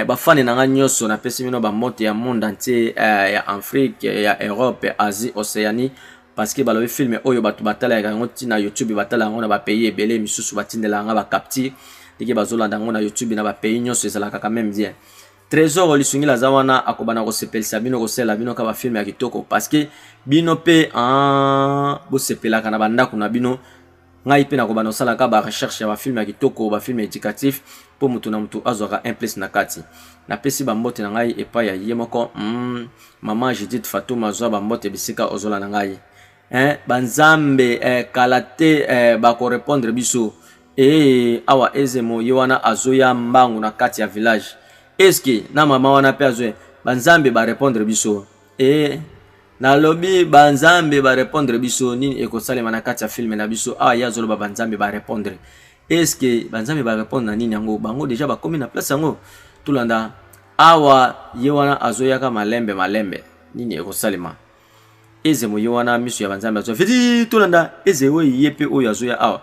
Bafani na nga nyonso, napesi bino bambote ya monde entier, ya Afrique, ya Europe, Asie, Océanie, parce que balobi film oyo bato batalaka yango ntina YouTube, batala yango na ba pays ebele misusu, batindela yanga ba capture ndenge bazolanda yango na YouTube na ba pays nyonso. Ezalaka quand même bien. Trésor Lisungila aza wana, akobanda kosepelisa bino, kosalela bino ka ba film ya kitoko, parce que bino mpe bosepelaka na bandako na bino. Ngai mpe nakobanda kosalaka ba recherche ya ba film ya kitoko, ba film éducatif, mpo motu na motu azwaka un place na kati. Napesi bambote na ngai epai ya ye moko, mama Judith Fatuma. Azwa bambote bisika ozolanda ngai. Banzambe, kala te, bakorépondre biso. Awa ezemo ye wana azoya mbangu na kati ya village. Eske na mama wana mpe azwe? Banzambe barépondre biso. Nalobi banzambe barépondre biso. Nini ekosalema na kati ya film na biso awa? Ye azoloba banzambe barépondre. Eske banzambe barépondre na nini yango? Bango déjà bakomi na place yango. Tolanda awa, ye wana azoyaka malembe malembe. Nini ekosalema? Ezemo ye wana, miso ya banzambe azoya feti. Tolanda eze oyo, ye mpe oyo azoya awa.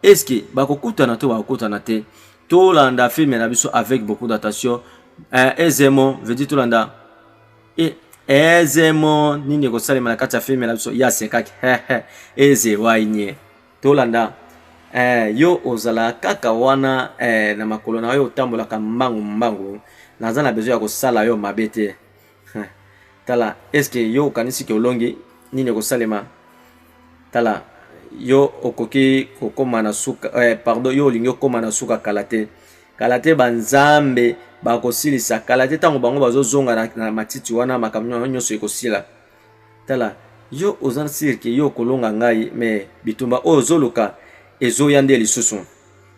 Eske bakokutana to bakokutana te? Tolanda film na biso avec beaucoup d'attention. Ezemo veut dire, tolanda ezemo, nini ekosalema na kati ya film na biso? Ye asekaki, eze wainye. Tolanda. Yo ozala kaka wana, na makolo na yo otambolaka mbangu mbangu. Naza na besoin ya kosala yo mabe te. Tala, eske yo okanisi ke olongi? Nini ekosalema? Tala, yo okoki kokóma na suka, pardon, yo olingi okóma na suka kala te, kala te. Banzambe bakosilisa kala te. Ntango bango bazozonga na matiti wana, makambo nyonso ekosila. Tala, yo oza sûr ke yo okolonga ngai, mais bitumba oyo ozoluka ezoya nde lisusu.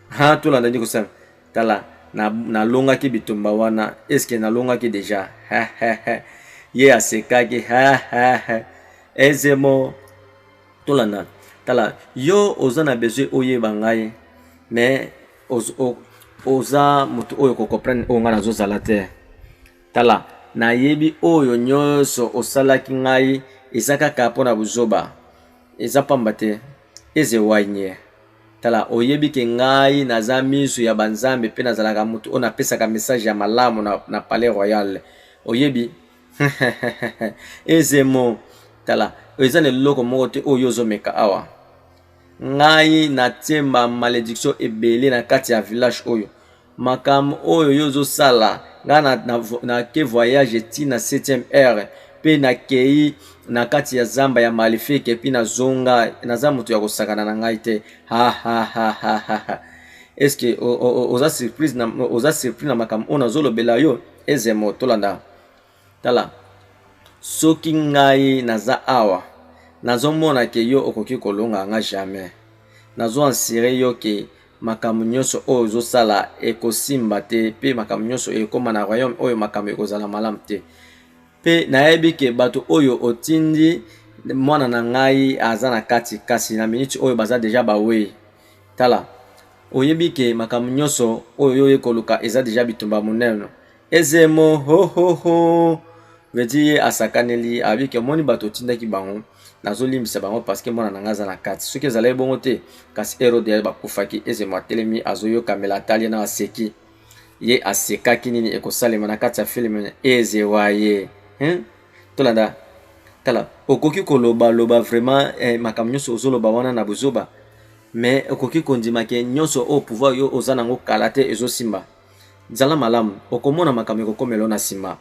Ha, tolanda nde kosala. Tala, nalongaki bitumba wana. Eske nalongaki déjà? Ye asekaki, ezemo. Tolanda. Tala, yo oza na besoin oyeba ngai, mais oza moto oyo kocomprendre oyo ngai nazozala te. Tala, nayebi oyo nyonso osalaki ngai eza kaka mpona buzoba, eza pamba te. Eze wanye. Tala, oyebi ke ngai naza misu ya banzambe mpe nazalaka moto oyo napesaka message ya malamu na, na palais royal. Oyebi? Ezemo, tala, eza na eloko moko te oyo ozomeka awa. Ngai natie ba malediction ebele na kati ya village oyo. Makambo oyo yo ozosala, ngai na, na, na ke voyage ti na 7e heure mpe nakei na kati ya zamba ya maléfique epi nazonga, naza moto ya kosakana na ngai te. Ha ha ha ha ha. Est-ce que oza surprise na, oza surpris na makambo oyo nazolobela yo? Ezemo, tolanda. Tala, soki ngai naza awa, nazomona ke yo okoki kolonga nga jamais. Nazo assurer yo ke makambo nyonso oyo ozosala ekosimba te, mpe makambo nyonso ekóma na royaume oyo makambo ekozala malamu te. Mpe nayebi ke bato oyo otindi, mwana na ngai aza na kati, kasi na miniti oyo baza deja bawei. Tala, oyebi ke makambo nyonso oyo yo oye koluka eza deja bitumba monene. Ezemo ho ho ho, vedi ye asakaneli, abi ke omoni bato otindaki bango, nazolimbisa bango parce que mwana na ngai aza na kati. Soki ezalaki bongo te, kasi Herode bakufaki. Ezemo atelemi, azoyokamela, atali ye na aseki. Ye asekaki. Nini ekosalema na kati ya film Ezewa ye, hein? Tolanda. Tala, okoki kolobaloba vraiment, eh, makambo nyonso ozoloba wana na bozoba, mais okoki kondima ke nyonso oyo pouvoir yo oza nango kala te ezosimba. Zala malamu, okomona makambo ekokomela na nsima.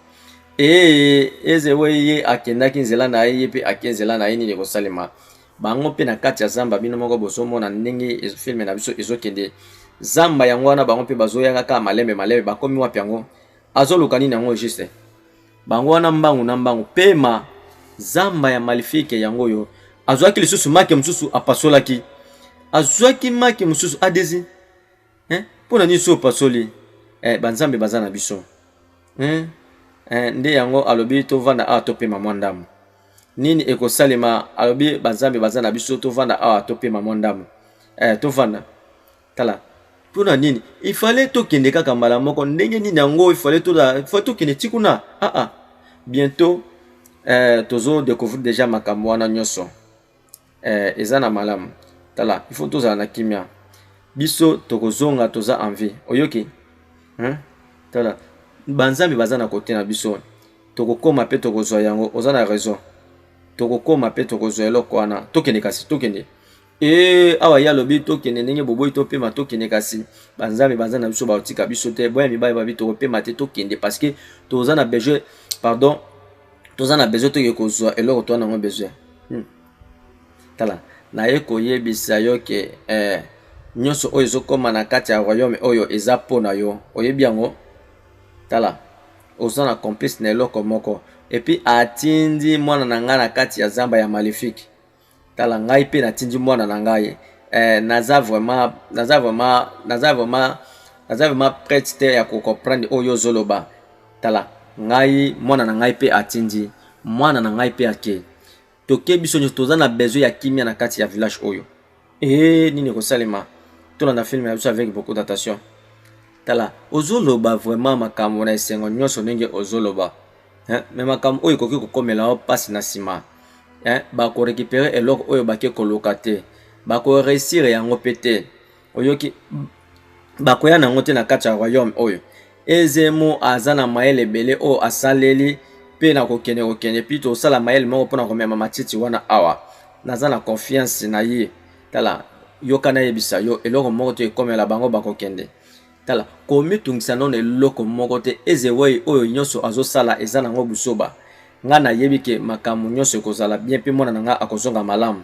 Ee, Ezewe ye akendaki nzela na ye, ye mpe ake nzela na ye. Nini ekosalema? Bango mpe na kati ya zamba, bino moko bozomona ndenge film na biso ezokende. Zamba yango wana, bango mpe bazoyaka kaka malembe malembe. Bakomi wapi yango? Azoluka nini yango juste? Bango wana mbangu na mbangu pema zamba ya maléfique yango oyo. Azwaki lisusu maki mosusu, apasolaki, azwaki maki mosusu adesi, hein? Mpo na nini so opasoli, eh, banzambe baza na biso, hein? Eh, nde yango alobi tovanda awa, topema mwa ndambo. Nini ekosalema? Alobi banzambe baza na biso, tovanda awa, topema mwa ndambo, eh, tovanda. Tala, mpona nini ifale tokende kaka mbala moko? Ndenge nini yango ifale tokende ti kuna? Ah ah, bientôt, eh, tozo découvrir déjà makambo wana nyonso, eh, eza na malamu. Tala, il faut tozala na kimia. Biso tokozonga, toza en vie, oyoki, hein? Tala, banzambe baza na kote na biso, tokokóma mpe tokozwa yango. Oza na raison, tokokóma mpe tokozwa eloko wana. Tokende kasi, tokende. E awa ye alobi tokende, ndenge boboyi topema, tokende kasi. Banzambe baza na biso, baotika biso te. Boya mibali babi tokopema te, tokende parce que toza na besoin, pardon, toza na besoin, toke kozwa eloko toza nango besoin. Tala, naye koyebisa yo ke, eh, nyonso oyo ezokóma na kati ya royaume oyo eza mpo na yo, oyebi yango. Tala, oza na complice na eloko moko, et puis atindi mwana na ngai na kati ya zamba ya maléfique. Tala, ngai mpe natindi mwana na ngai, eh, naza vraiment, naza vraiment, naza vraiment, naza vraiment prête te ya kocomprendre oyo ozoloba. Tala, ngai mwana na ngai mpe atindi mwana na ngai mpe ake. Toke biso nyonso, toza na besoin ya kimia na kati ya village oyo. E nini ekosalema? Tolanda film na biso avec beaucoup d'attention. Tala, ozoloba vraiment makambo na esengo nyonso ndenge ozoloba, mais makambo oyo ekoki kokomela yo mpasi na nsima. Bakorécupérer eloko oyo bake koluka te, bakoréussir yango mpe te, oyoki? Bakoya nango te na kati ya royaume oyo. Ezemo aza na mayele ebele oyo asaleli mpe na kokende kokende mpi tosala mayele moko mpona komema matiti wana awa. Naza na confiance na ye. Tala, yoka, nayebisa yo eloko moko te ekomela bango, bakokende. Tala, komitungisa nono eloko moko te. Ezewei oyo nyonso azosala eza nango busoba. Ngai nayebi ke makambo nyonso ekozala bien mpe mwana na ngai akozonga malamu.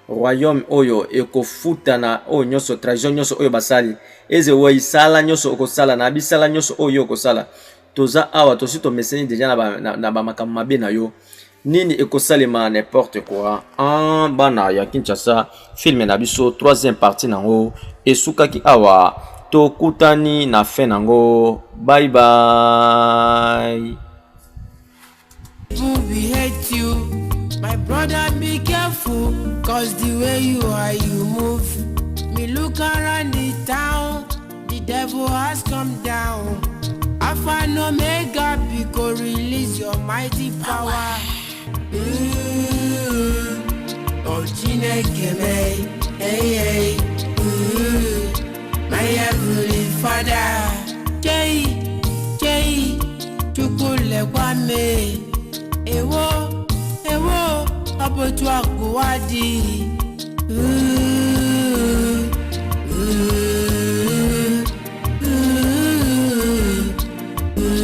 Royaume oyo ekofuta na oyo nyonso, trahison nyonso oyo basali. Ezewei, sala nyonso okosala na bisala nyonso oyo okosala. Toza awa, tosi tomeseni deja na bamakambo mabe na yo. Nini ekosalema? N'importe quoi. En bana ya Kinshasa, film na biso troisième partie nango esukaki awa. Tokutani na fin nango. Bye bye. We hate you. My brother, be careful, 'cause the way you are, you move. Me look around the town, the devil has come down. Alpha and Omega, because release your mighty power. Oh, Chineke me. Hey, hey, ooh, my heavenly Father. Jay, Jay, Chukwu lekwa me. Ewo, ewo, ọ bụ otu a ka ụwa dị.